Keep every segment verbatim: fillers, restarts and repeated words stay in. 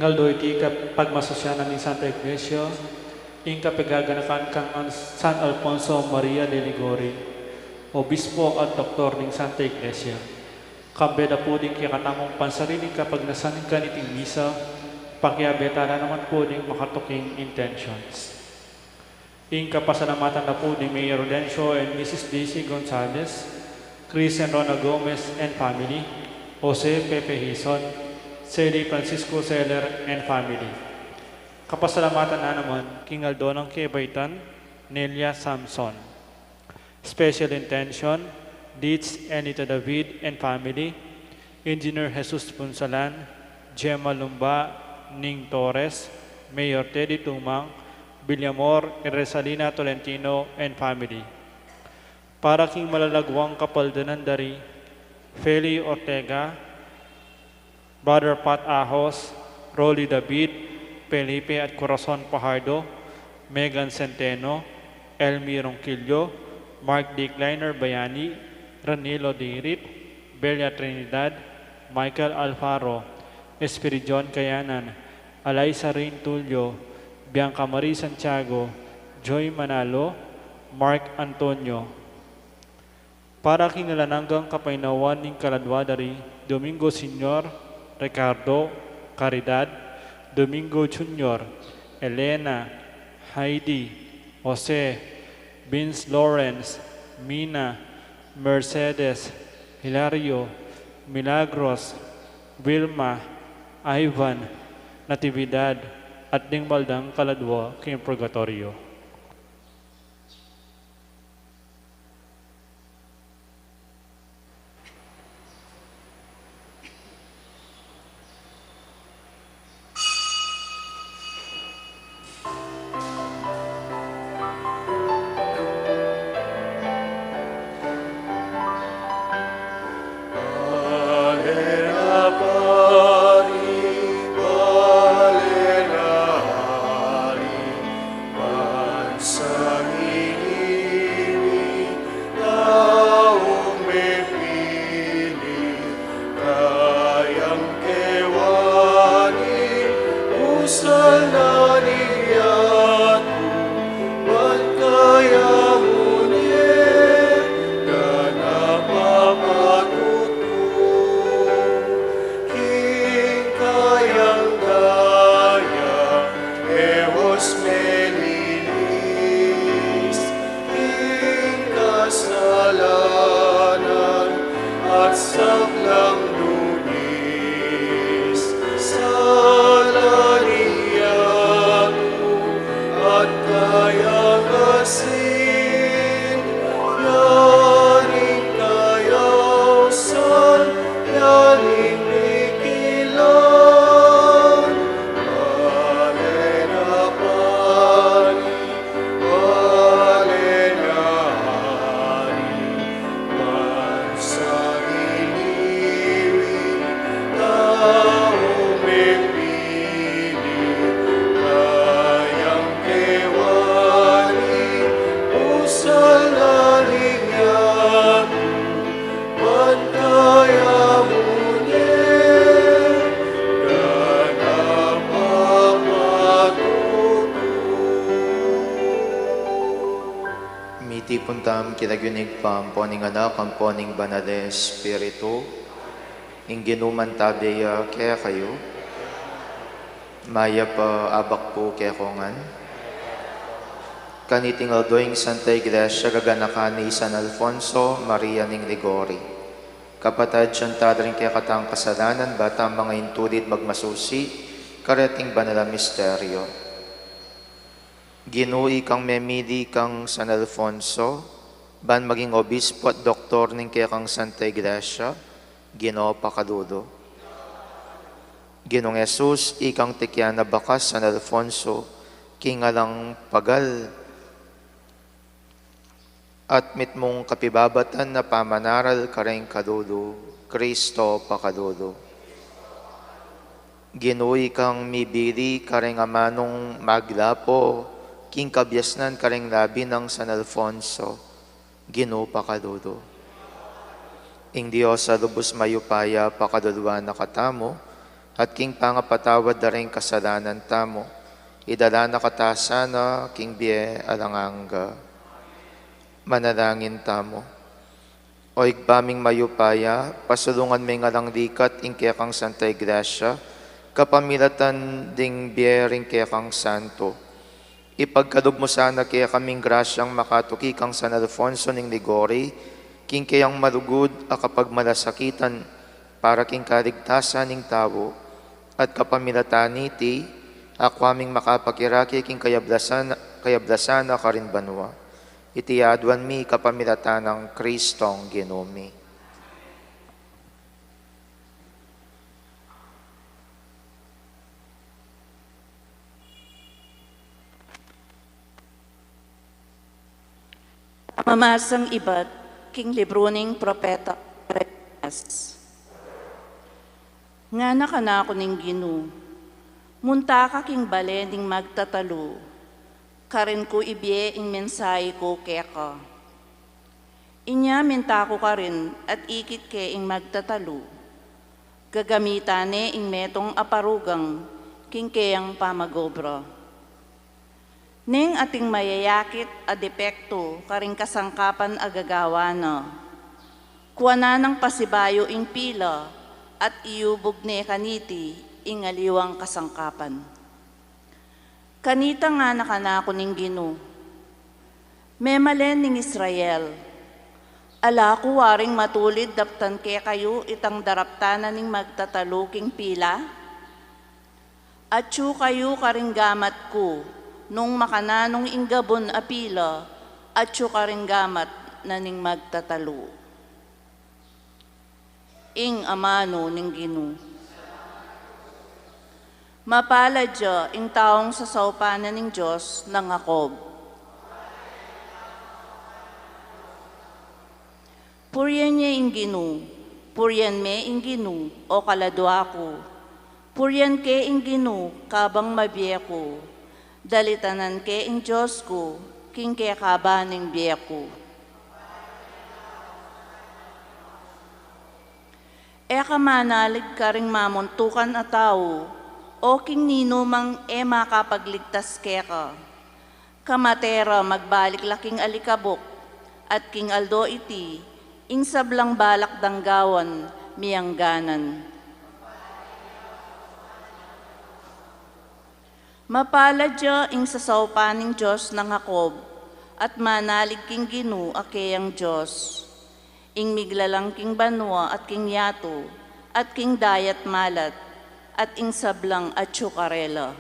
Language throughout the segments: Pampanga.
Aldo iti kapagmasusyan na ning Santa Iglesia, ing kapagaganakan kang An-, San Alfonso Maria de Ligori, Obispo at Doktor ning Santa Iglesia. Kambe da pu ding kekatamung pansariling kapagnasan ning kaniting misa, pakiabe tala naman pu ding makatuking intentions. Ing kapasalamatan da pu di Mayor Rodencio and Missus Daisy Gonzalez, Chris and Rona Gomez and family, Jose Pepe Hizon, Sally Francisco Seller and family. Kapasalamatan na naman king aldo nang kebaitan, Nelia Samson. Special intention, Deeds Anita David and family, Engineer Jesus Punsalan, Gemma Lumba, Ning Torres, Mayor Teddy Tumang, Villamor and Resalina Tolentino and family. Para king malalagwang kapaldanan da ri Feli Ortega, Brother Pat Ahos, Rolly David, Felipe at Corazon Pajardo, Megan Centeno, Elmi Ronquillo, Mark D. Kleiner Bayani, Ranilo Dirit, Belia Trinidad, Michael Alfaro, Espiridion Kayanan, Alaisa Rain Tulio, Bianca Marie Santiago, Joy Manalo, Mark Antonio. Para king alang anggang kapaynawan ning kaladwa da ri Domingo Senior, Ricardo, Caridad, Domingo Junior, Elena, Heidi, Jose, Vince Lawrence, Mina, Mercedes, Hilario, Milagros, Wilma, Ivan, Natividad, at ding maldang kaladwa king purgatoryo. Sangiliwi, taung mepili, kayang kewani, usal na ning yatu, ban kaya mu ne, ganap a patutu. King kayang daya, e Dios melinis, king kasalanan at sablang lunis, sala ning yatu at kayang asin, yaning kayausan, yaning pikilan, bale na pani, bale na ani, ban sangiliwi, taung mepili, kayang kewani, usal na ning yatu, ban kaya mu ne, ganap a patutu. Mitipun tamu king lagyu ning Ibpa, ampo ning Anak, ampo ning Banal a Espiritu. Ing Ginu mantabe ya kekayu. Mayap a abak pu kekongan. Kaniting aldo ing Santa Iglesia gaganakan i San Alfonso Maria ning Ligori. Kapatad, sisian tala ring kekatang kasalanan, ba tang manga intulid magmasusi kareting banal a misteryo. Ginu, ikang memili kang San Alfonso ban maging obispo at doktor ning kekang Santa Iglesia, Ginu, pakalulu. Ginung Jesus, ikang tikian a bakas San Alfonso king alang pagal at mitmung kapibabatan a pamanaral kareng kalulu, Kristo, pakalulu. Ginu, ikang mibili kareng amanung maglapo king kabiasnan kareng labi nang San Alfonso, Ginu, pakalulu. Ing Dios a lubus mayupaya pakaluluan na katamu, at king pangapatawad da ring kasalanan tamu, idala na kata sana king bie alang angga. Manalangin tamu. O Ibpa ming mayupaya, pasulungan me ngan alang likat ing kekang Santa Iglesia, kapamilatan ding bie ring kekang santo. Ipagkalub mu sana kekaming grasyang makatuki kang San Alfonso ning Liguori, king keyang malugud a kapagmalasakitan para king kaligtasan ning tau, at kapamilatan niti, akwa ming makapakirake king kayablasan, kayablasan na karin banua. Iti aduan mi kapamilatan nang Kristong Ginu mi. Mamasang ibat king libru ning propeta Jeremias. Ngana kanaku ning Ginu, munta ka king bale ning magtatalu, karin ku ibie ing mensahe ku keka. Inya minta ku karin at ikit ke ing magtatalu, gagamitan ne ing metung a parugang king keyang pamag-obra. Neng ating mayayakit a depektu karing kasangkapan a gagawan na, kuanan nang pasibayu ing pila at iyubug ne kaniti ing aliwang kasangkapan. Kanita ngana kanaku ning Ginu, memalen ning Israel, ala ku waring matulid daptan kekayu itang daraptan na ning magtatalu king pila? Atyu kayu karing gamat ku, nung makananu ing gabun a pila, atyu karing gamat na ning magtatalu. Ing amanu ning Ginu. Mapalad ya ing taung sasaupan na ning Dios nang Jacob. Purian ye ing Ginu, purian me ing Ginu, o kaladua ku. Purian ke ing Ginu, kabang mabie ku. Dalitanan ke ing Dios ku, king kekaba ning bie ku. E ka manalig karing mamuntukan a tau, o king ninumang e makapagligtas keka. Kamate ra magbalik la king alikabuk, at king aldo iti, ing sablang balak dang gawan miyangganan. Mapalad ya ing sasaupan ning Dios nang Jacob, at manalig king Ginu a keyang Dios. Ing miglalang king banua at king yatu, at king dayat malat, at ing sablang atyu karela.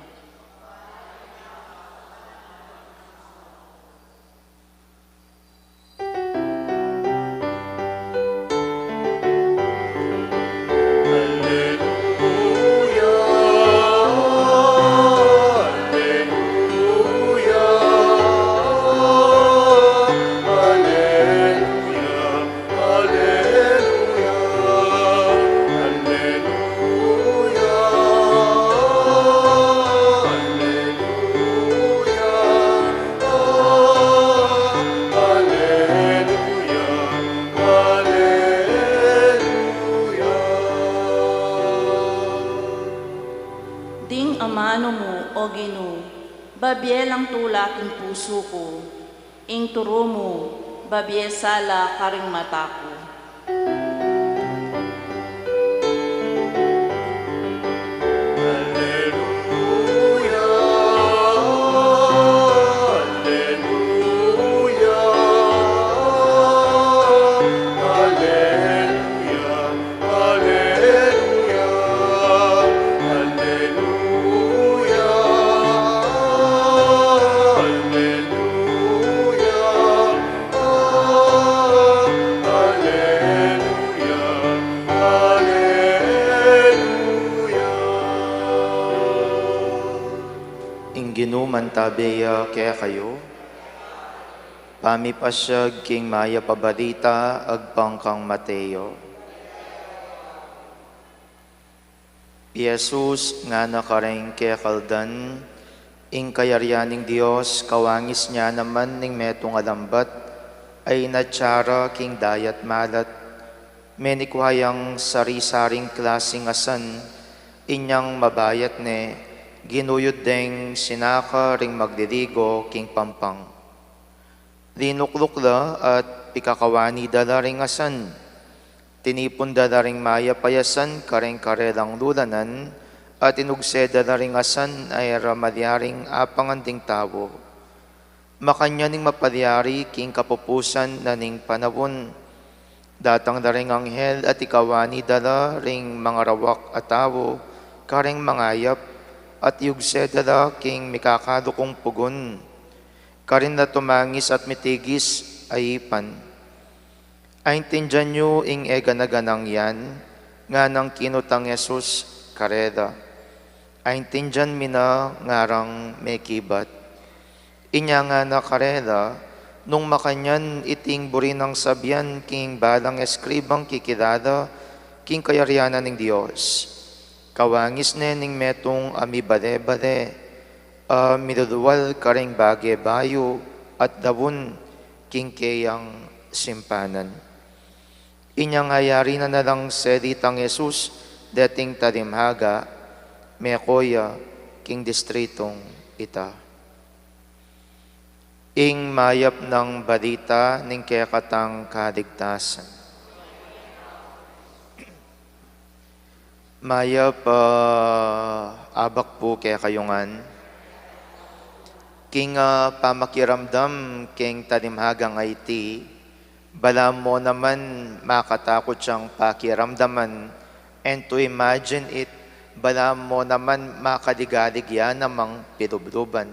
Ding amanu mu, o Ginu, babie lang tula king pusu ku, ing turu mu, babie sala karing mata ku. Ing Ginu mantabe ya kekayu. Pamipasiag king Mayap a Balita agpang kang Mateo. I Jesus ngana karing kekaldan, ing kayarian ning Dios kawangis ne naman ning metung a lambat a inatsa ra king dayat malat. Menikwa yang sari-saring klasing asan, Inyang mabayat ne, ginuyud deng sinaka ring magliligo king pampang. Linukluk la at pikakawani da la ring asan. Tinipun da la ring mayap a asan kareng karelang lulanan, at inugse da la ring asan a e ra malyaring apangan ding tau. Makanyan ing mapalyari king kapupusan na ning panaun. Datang da ring anghel at ikawani da la ring mangarawak a tau kareng mangayap, at iugse da la king mikakadukung pugun, karin la tumangis at mitigis a ipan. Aintindian yu ing e gana-ganang yan? nganang kinutang Jesus karela. Aintindian mi na, ngarang mekibat. Inya ngana karela, nung makanyan iting buri nang sabian king balang eskribang kikilala king kayarian na ning Dios. Kawangis ne ning metung a mibale-bale, a milulual kareng bage bayu at laun king keyang simpanan. Inyang ayari na na lang selitang Jesus deting talimhaga, meko ya king distritung ita. Ing mayap nang balita ning kekatang kaligtasan. Mayap a abak pu kekayu ngan. King, ah, pamakiramdam keng talimhagang iti, balamu naman makatakut yang pakiramdaman, and to imagine it, balamu naman makaligalig ya namang pilubluban.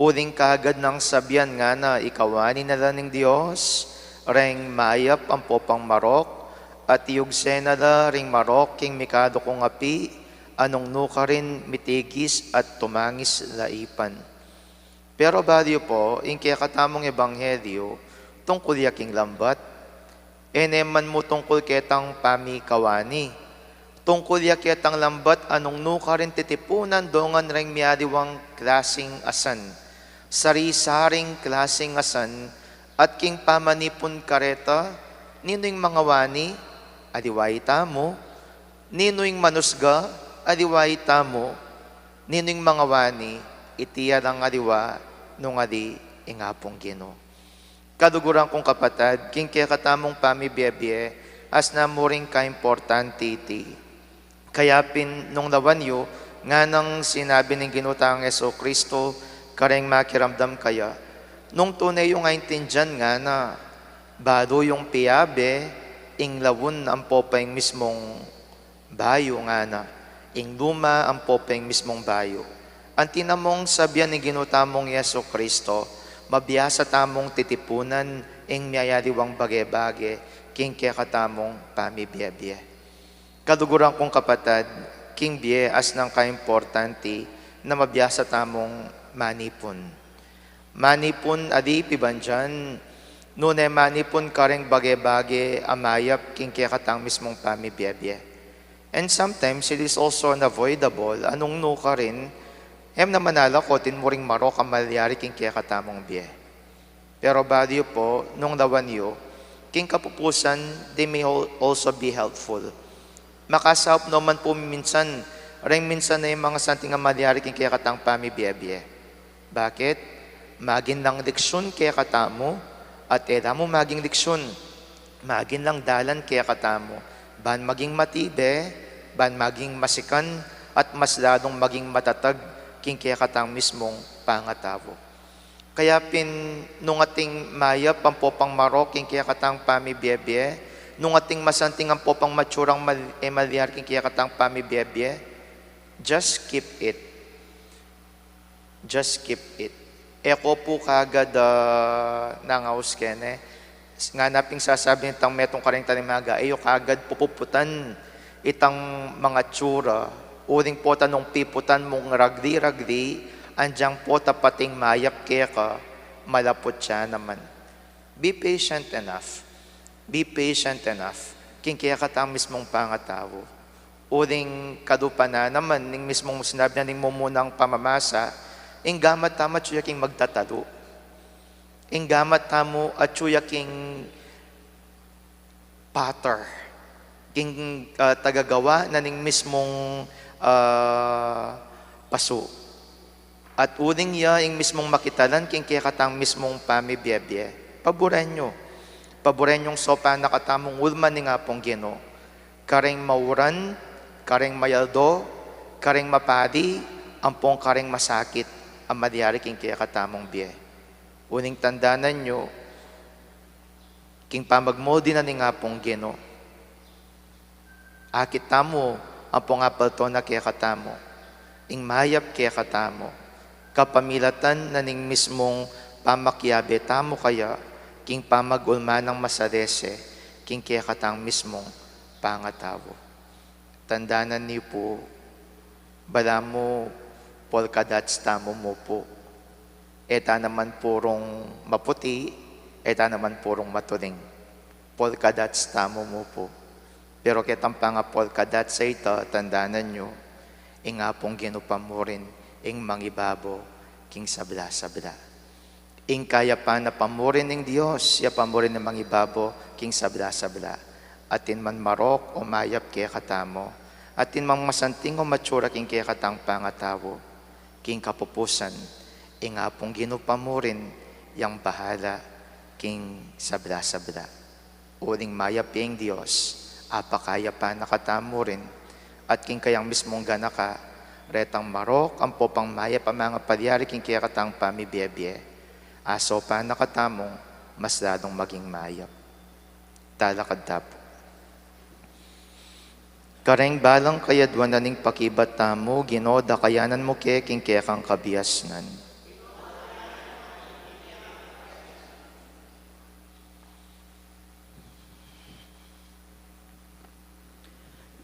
Uling kagad nang sabian ngana, ikawani na la ning Dios reng mayap ampo pang marok, at iugse na la ring marok king mikadukung api, a nung nukarin mitigis at tumangis la ipan. Pero balu yu pu, ing kekatamung ebanghelyu, tungkul ya king lambat. E ne man mu tungkul ketang pamikawani. Tungkul ya ketang lambat a nung nukarin titipunan dongan reng mialiwang klasing asan, sari-saring klasing asan, at king pamanipun kareta, ninu ing mangawani? Aliwa itamu. Ninu ing manusga? Aliwa itamu. Ninu ing mangawani? Iti ya lang aliwa nung ali ing Apung Ginu. Kaluguran kung kapatad, king kekatamung pamibie-bie, asna mu ring kaimportante iti. Kaya pin nung lawan yu, nganang sinabi ning Ginu tang Jesucristo kareng makiramdam kaya, nung tune yung aintindian ngana, balu yung piabe ing laun ampo pa ing mismung bayu ngana, ing luma ampo pa ing mismung bayu. Anti na mung sabian ning Ginu tamung Jesucristo, mabiasa tamung titipunan ing miyayaliwang bage-bage king kekatamung pamibie-bie. Kaluguran kung kapatad, king bie asnang kaimportante na mabiasa tamung manipun. Manipun ali pibandian, nune manipun kareng bage-bage a mayap king kekatang mismung pamibie-bie. And sometimes, it is also unavoidable, a nung nukarin, e mu na manalako, atin mu ring marok a malyari king kekatamung bie. Pero balu yu pu, nung lawan yu, king kapupusan, they may al-, also be helpful. Makasaup no man pu minsan, reng minsan na ing manga santing a malyari king kekatang pamibie-bie. Bakit? Magin lang leksyun kekatamu, at e la mu maging leksyun, magin lang dalan kekatamu, ban maging matibe, ban maging masikan, at mas lalung maging matatag king kekatang mismung pangatau. Kaya pin, nung ating mayap ampo pang marok king kekatang pamibie-bie, nung ating masanting ampo pang matsurang mal-, e malyari king kekatang pamibie-bie, just keep it. Just keep it. E ko pu kagad, ah, nangaus kene. Ngana pin sasabi nitang metung kareng talimhaga, e yu kagad pupuputan itang manga tsura, uling pota nung piputan mung ragli-ragli, andiang pota pating mayap keka, malaput ya naman. Be patient enough. Be patient enough king kekatang mismung pangatau. Uling kalupa na naman ning mismung sinabi na ning mumunang pamamasa, ing gamat tamu atyu ya king magtatalu. Ing gamat tamu atyu ya king potter, king, ah, tagagawa na ning mismung, ah, pasu. At uling ya ing mismung makitalan king kekatang mismung pamibie-bie. Paburen yu. Paburen yung saupan na katamung ulman ning Apung Ginu. Karing mauran, karing mayaldo, karing mapali, ampong karing masakit a malyari king kekatamung bie. Uling tandanan yu, king pamagmuldi na ning Apung Ginu, akit tamu ampong apalto na kekatamu ing mayap kekatamu, kapamilatan na ning mismung pamakiabe tamu kaya king pamagulman nang masalese king kekatang mismung pangatau. Tandanan yu pu, balamu polka dots tamu mu pu. E ta naman purung maputi, e ta naman purung matuling. Polka dots tamu mu pu. Pero ketang panga-polka dots a ita, tandanan yu, ing Apung Ginu pa mu rin ing mangibabo king sabla-sabla. Ing kayapan a pa mu rin ning Dios, ya pa mu rin ing mangibabo king sabla-sabla. Atin man marok o mayap kekatamu, atin mang masanting o matsura king kekatang pangatau, king kapupusan, ing Apung Ginu pa mu rin yang bahala king sabla-sabla. Uling mayap ya ing Dios, apakayapan na katamu rin, at king kayang mismung ganaka, retang marok ampo pang mayap a mangapalyari king kekatang pamibie-bie, asaupan na katamung mas lalung maging mayap. Talakad ta pu. Kareng balang kayadwanan ning pakibat tamu, Ginu, dakayanan mu ke king kekang kabiasnan.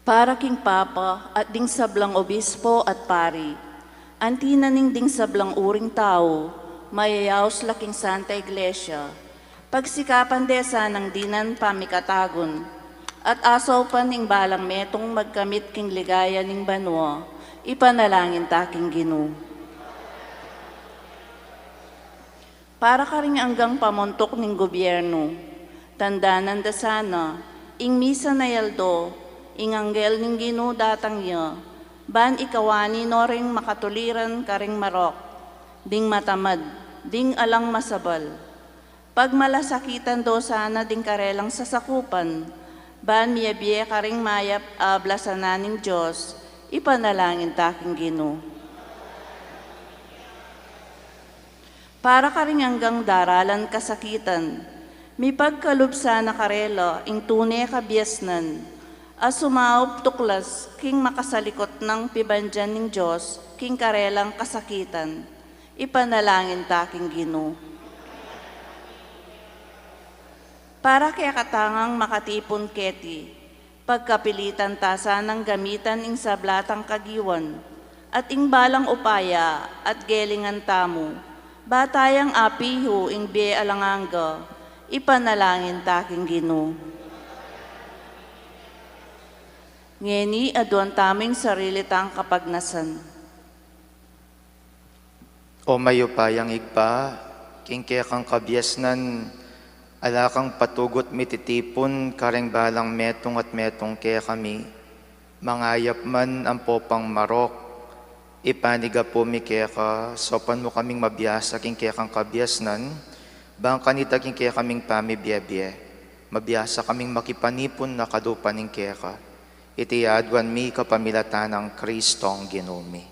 Para king Papa at ding sablang obispo at pari, anti na ning ding sablang uring tau, mayayaus la king Santa Iglesia, pagsikapan de sanang dinan pamikatagun, at asaupan ing balang metung magkamit king ligaya ning banua, ipanalangin ta king Ginu. Para karing anggang pamuntuk ning gubyernu, tandanan da sana, ing misa na aldo, ing anghel ning Ginu datang ya, ban ikawani no ring makatuliran karing marok, ding matamad, ding alang masabal. Pagmalasakitan do sana ding karelang sasakupan, ban miabie karing mayap a ablasan na ning Dios, ipanalangin ta king Ginu. Para karing anggang daralan kasakitan, mipagkalub sana karela ing tune kabiasnan, a sumaup tuklas king makasalikut nang pibandian ning Dios king karelang kasakitan, ipanalangin ta king Ginu. Para kekatang makatipun keti, pagkapilitan ta sanang gamitan ing sabla tang kagiwan, at ing balang upaya at gelingan tamu, ba tayang apihu ing bie alang angga, ipanalangin ta king Ginu. Ngeni, aduan tamu ing sarili tang kapagnasan. O mayupayang Ibpa, king kekang kabiasnan, ala kang patugut mititipun kareng balang metung at metung kekami, mangayap man ampo pang marok, ipanyawad mi keka, saupan mu kaming mabiasa king kekang kabiasnan, bang kanita king kekaming pamibie-bie, mabiasa kaming makipanipun a kalupa ning keka. Iti aduan mi kapamilatan nang Kristong Ginu mi.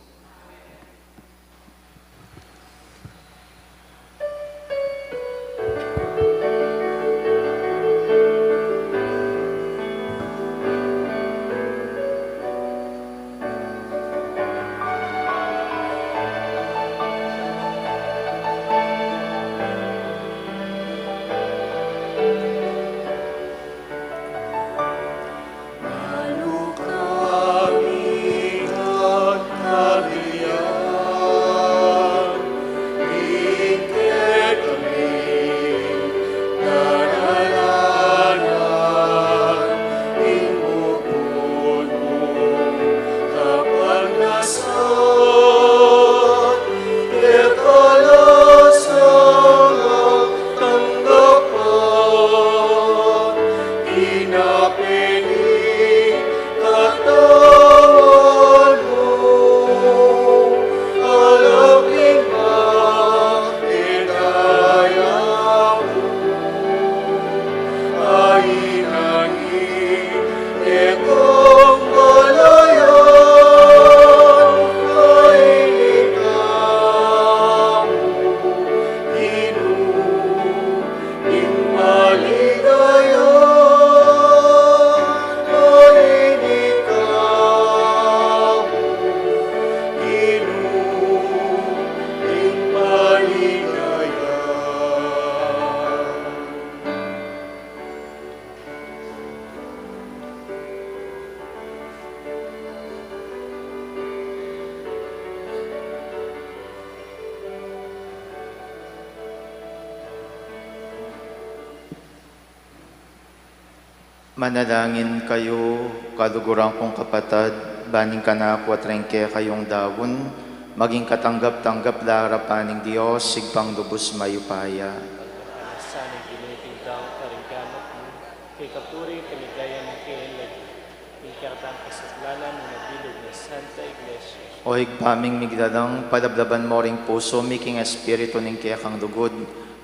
Manalangin kayu, kaluguran kung kapatad, ban ing kanaku at ring kekayung daun, maging katanggap-tanggap la arapan ning Dios, Ibpang lubus mayupaya. Pagpapanasan ning Ginu ing daun karing gamat mu, king kapurian at kaligayan ning kayang lagyu, king kapilan kasaplalan ning mabilug nang Santa Iglesia. O Ibpa ming miglalang, palablaban mu ring pusu mi king espiritu ning kekang lugud,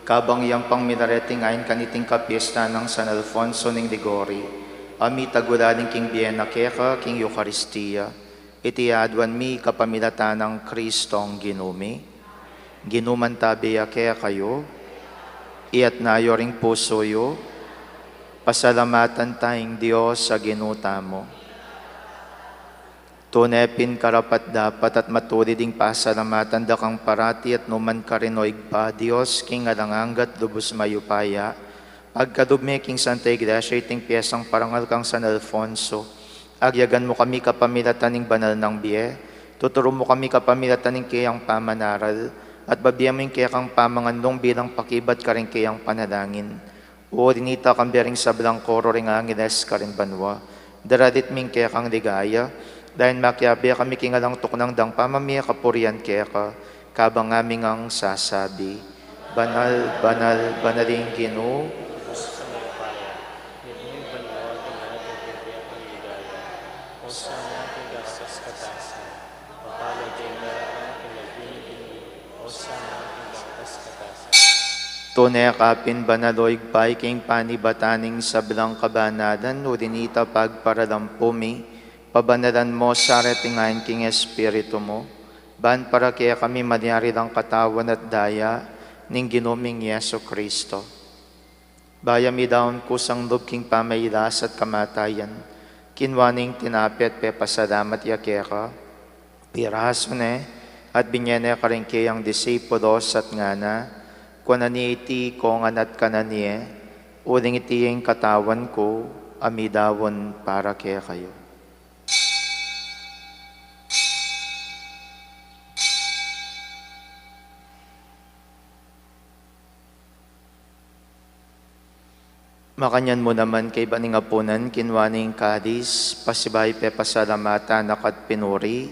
kabang yang pang milareti ngeni kaniting kapiestan nang San Alfonso ning Ligori, a mitagulaling king bie na keka king Eukaristia. Iti aduan mi kapamilatan nang Kristong Ginu mi. Ginu mantabe ya kekayu. Iyatas yu ring pusu yu. Pasalamatan taya ing Dios a Ginu tamu. Tune pin karapat-dapat at matulid ing pasalamatan da kang parati at nukarin man, O Ibpa, Dios king alang angga at lubus mayupaya, pagkalub mi king Santa Iglesia iting piesang parangal kang San Alfonso. Agyagan mu kami kapamilatan ning banal nang bie, tuturu mu kami kapamilatan ning keyang pamanaral, at babie mu ing kekang pamanganlung bilang pakibat karing keyang panalangin. Uli na nita, kambe ring sablang koro ring angeles karin banua, daralit mi ing kekang ligaya, dayun makiabe kami king alang tuknang dang pamamie kapurian keka, kabang ngaming sasabi: Banal, banal, banal ing Ginu. Osana king katas-katasan. Mapalad ya ing darating king lagyu ning Ginu. Osana king katas-katasan. Tune ka pin banal, O Ibpa, ika ing panibatan ning sablang kabanalan, uli na nita pagparalampu mi, pabanalan mu sa reti ngeni king Espiritu mu, ban para kekami malyari lang katawan at daya ning Ginu ming Jesucristo. Bayu mi daun kusang lub king pamailas at kamatayan, kinua ne ing tinape at pepasalamat ya keka, pirasu ne, at binie ne karing keyang disipulos at ngana: Kuanan ye iti kongan at kanan ye, uling iti ing katawan ku, a midaun para kekayu. Makanyan mu naman kaybat ning apunan, kinua ne ing kalis, pasibayu pepasalamatan na ka at pinuri,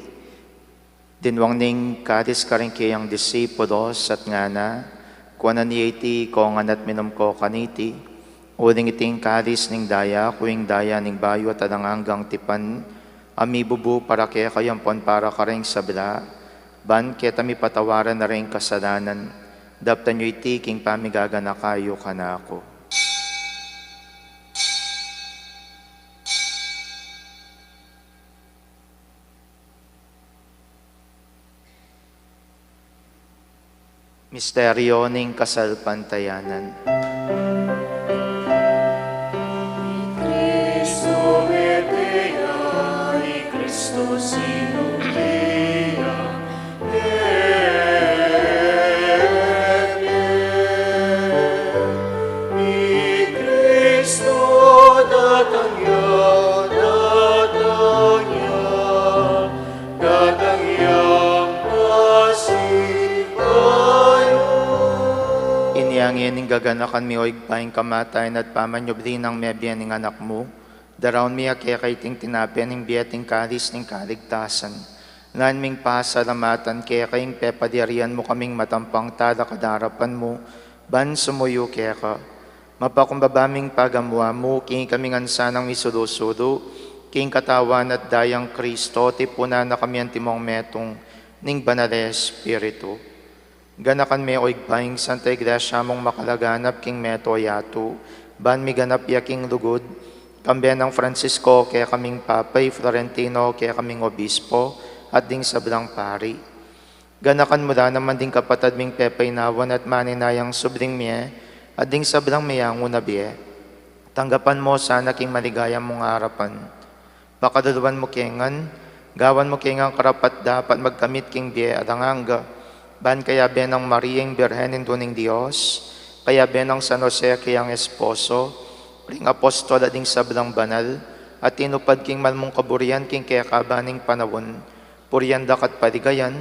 dinwang ne ing kalis karing keyang disipulos at ngana: Kuanan ye iti kongan at minum ko kaniti, uling iti ing kalis ning daya ku, ing daya ning bayu at alang anggang tipan, a mibubu para kekayu ampon para karing sabla, ban keta mipatawaran na ring kasalanan. Daptan yu iti king pamigaganaka yu kanaku. Misteryo ning kasalpantayanan. I Kristu mete ya, i Kristu sinumpe ya, mete. I Kristu datang ya, datang ya, datang yang pasibayu. Inya ngeni gaganakan mi, O Ibpa, ing kamatayan at pamanyubli nang mebie ning Anak mu, daraun mi keka iting tinape ning bie at ing kalis ning kaligtasan. Nanu ming pasalamatan keka ing pepalyarian mu kaming matampang talakad king arapan mu, ban sumuyu keka. Mapakumbaba ming pagamuan mu, king kaming ansanang misulu-sulu king katawan at dayang Kristu, tipunan na kami antimong metung ning Banal a Espiritu. Ganakan me, O Ibpa, ing Santa Iglesia mung makalaganap king mabilug a yatu, ban miganap ya king lugud, kambe nang Francisco kekaming Papa, i Florentino kekaming Obispo, at ding sablang pari. Ganakan mu la naman ding kapatad ming pepainawan at maninayang subling mie, at ding sablang meyangu na bie. Tanggapan mu sana king maligaya mung arapan. Pakaluluan mu kami ngan, gawan mu kami ngan karapat-dapat magkamit king bie alang angga, ban kayabe nang Maria ing Birhen, Indu ning Dios, kayabe nang San Jose keyang esposo, ring apostol at ding sablang banal a tinupad king mal mung kaburian king kekaban ning panaun, purian da ka at paligayan,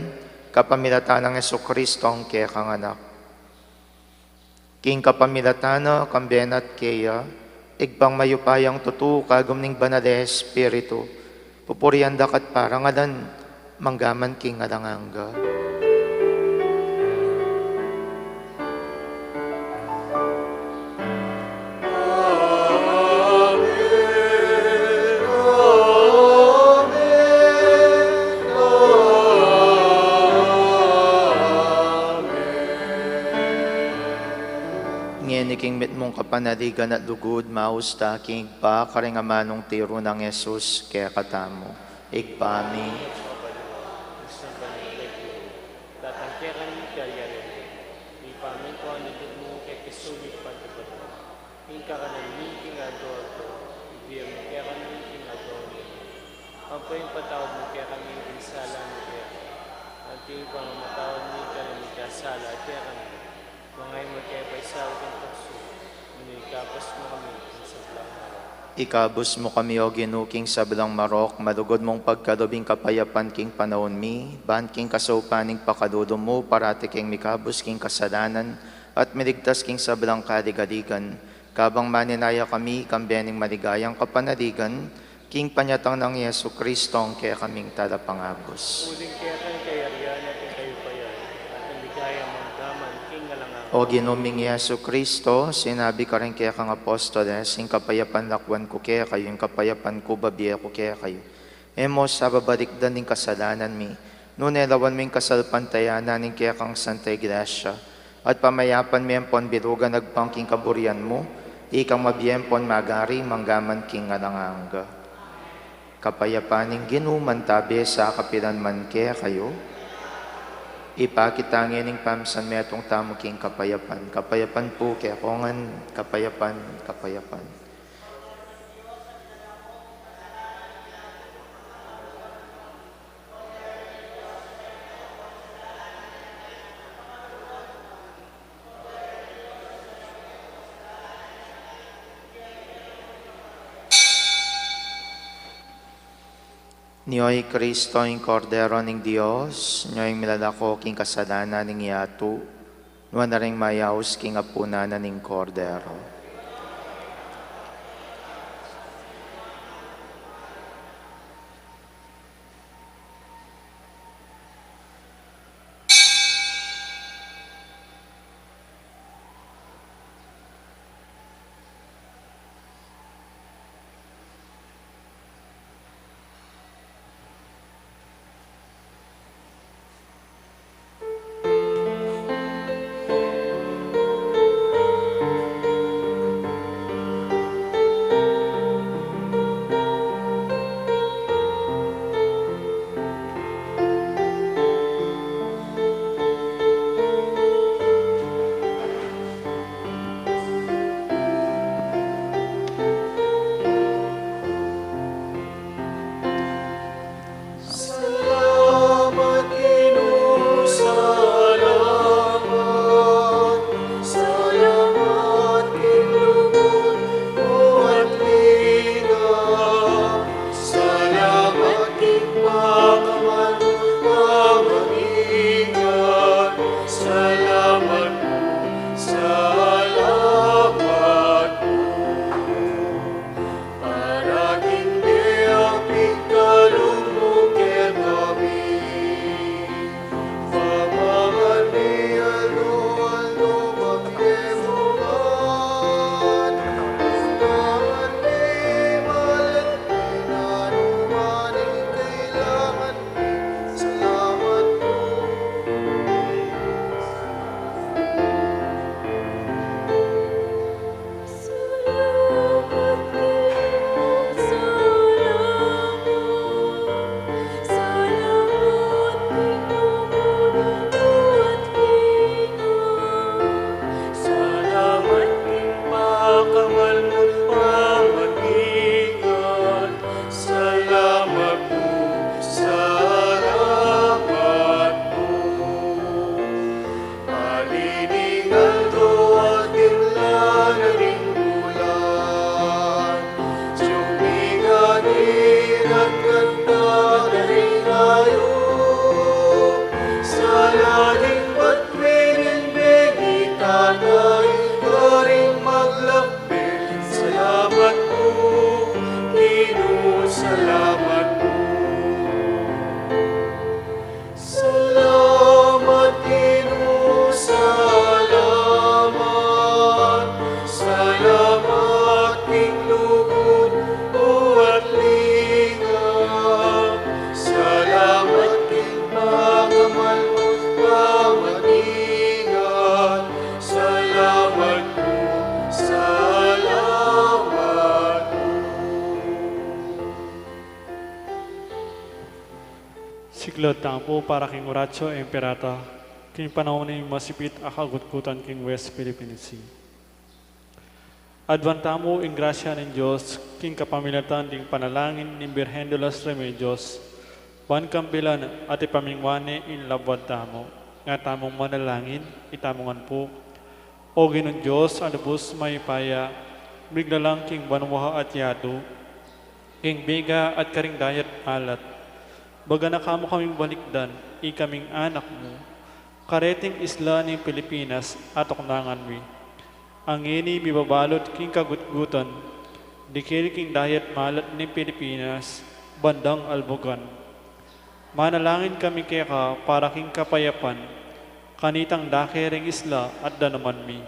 kapamilatan nang Jesucristong kekang Anak. King kapamilatan na, kambe na at keya, Ibpang mayupayang tutu, kagum ning Banal a Espiritu, pupurian da ka at parangalan, mangga man king alang angga. Ngeni king mitmung kapanaligan at lugud, maus ta king Ibpa, karing amanung tiru nang Jesus kekatamu. Ibpa mi, datang kekami ing kayarian mu, mipamintuan ing lub mu keti sulip anti pa lub. Ing kakanan mi king aldo-aldo ibie mu kekami king aldo ngeni. Ampo ing patawad mu kekami ing sala mi keka, anti ing pamamatawad mi karing mikasala kekami. Manga e mu ke paisaul king tuksu, nune ikabus mu kami king sablang marok. Ikabus mu kami, O Ginu, king sablang marok, malugud mung pagkalub ing kapayapan king panaun mi, ban king kasaupan ning pakalulu mu, parati keng mikabus king kasalanan, at miligtas king sablang kaligaligan, kabang maninaya kami kambe ning maligayang kapanaligan, king panyatang nang Jesucristo a kekaming Talapangabus. Uling keka ing kayarian at ing kayupayan, at ing ligaya mangga man king alang angga. O Ginu ming Jesucristo, sinabi mu karing kekang apostoles, ing kapayapan lakwan ku kekayu, ing kapayapan ku babie ku kekayu. E mu sa babalikdan ing kasalanan mi, nune lawan mu ing kasalpantayanan ning kekang Santa Iglesia, at pamayapan me ampon bilugan agpang king kaburian mu, ikang mabie ampon magari mangga man king alang angga. Kapayapan ning Ginu mantabe sa kapilan man kekayu. Ipakit ta ngening pamisan metung tamu king kapayapan. Kapayapan pu kekongan, kapayapan, kapayapan. Nyo i Kristo, ing Kordero ning Dios, nyo ing milalako king kasalanan ning yatu, nuan na ring mayaus king apunan na ning Kordero. Lord, tamu para king Oratio Imperata, king panaun ning masipit a kagutgutan king West Philippine Sea. Aduan tamu ing grasya ning Dios king kapamilatan ding panalangin ning Birhen de los Remedios, ban kambilan at ipamingwani ing labwad tamu. Nga tamung manalangin, itamu ngan pu. O Ginung Dios a lubus mayupaya, miglalang king banua at yatu, king biga at karing dayat malat. Baga na kamu kaming balikdan, ikaming anak mu, kareting isla ning Pilipinas, atuknangan mi. Ngeni mibabalud king kagutgutan, dikil king dayat malat ning Pilipinas, bandang albugan. Manalangin kami keka para king kapayapan, kanitang dake ring isla at danuman mi.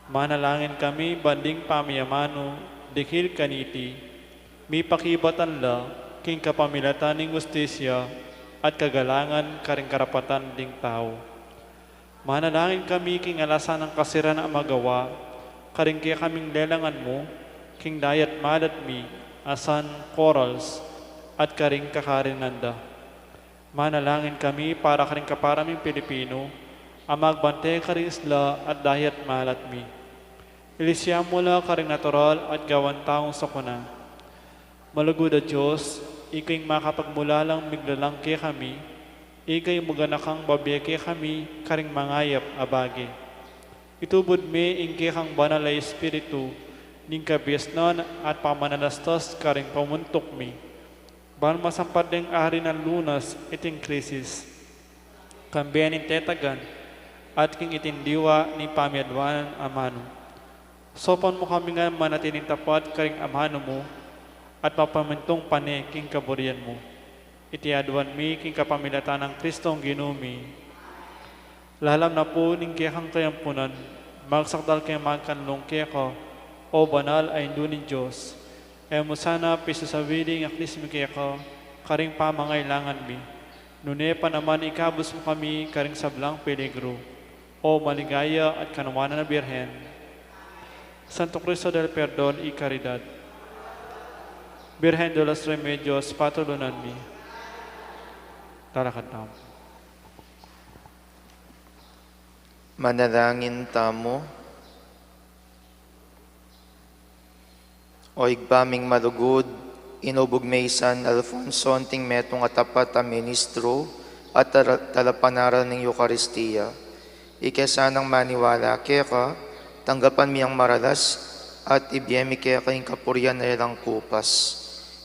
Manalangin kami ban ding pamiyamanu, dikil kaniti, mipakibatan la king kapamilatan ning hustisya at kagalangan karing karapatan ding tau. Manalangin kami king alasan nang kasiran a magawa, karing kekaming lelangan mu, king dayat malat mi, asan corals, at karing kakarinan da. Manalangin kami para karing kapara ming Pilipinu, a magbante karing isla at dayat malat mi. Ilisya mu la karing natural at gawan taung sakuna. Malugud a Dios, ika ing makapagmulalang miglalang kekami, ika ing maganakang babie kekami karing mangayap a bage. Itubud me ing kekang banal a Espiritu, ning kabiasnan at pamanalastas karing pamuntuk mi. Ban masampat deng ari nang lunas iting krisis, kambe ning tetagan, at king iting diwa ning pamiadwanan amanu. Saupan mu kami ngan manatiling tapat karing amanu mu, at mapamintung pane king kaburian mu. Iti aduan mi king kapamilatan nang Kristong Ginu mi. Lalam na pu ning kekang kayampunan, magsakdal keng magkanlung keka, o banal a Indu ning Dios. E mu sana pisasawili ing aklis mi keka karing pamangailangan mi, nune pa naman ikabus mu kami karing sablang peligru. O maligaya at kanuanan a Birhen, Santo Cristo del Perdon y Caridad, Birhen de los Remedios, patulunan mi. Talakad tamu. Manalangin tamu. O Ibpa ming malugud, inubug me i San Alfonso anting metung a tapat a ministro at tala-, talapanaral ning Eukaristia. Ike sanang maniwala keka, tanggapan mi yang maralas, at ibie mi keka ing kapurian a alang kupas.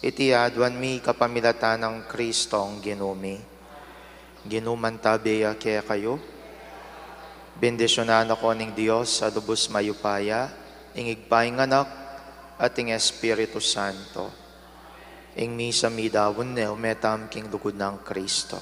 Iti aduan mi kapamilatan nang Kristong Ginu mi. Ing Ginu mantabe ya kekayu. Bendisyunan na kayu ning Dios a lubus mayupaya, ing Ibpa, ing Anak, at ing Espiritu Santo. Ing misa midaun ne, ume tamu king lugud nang Kristo.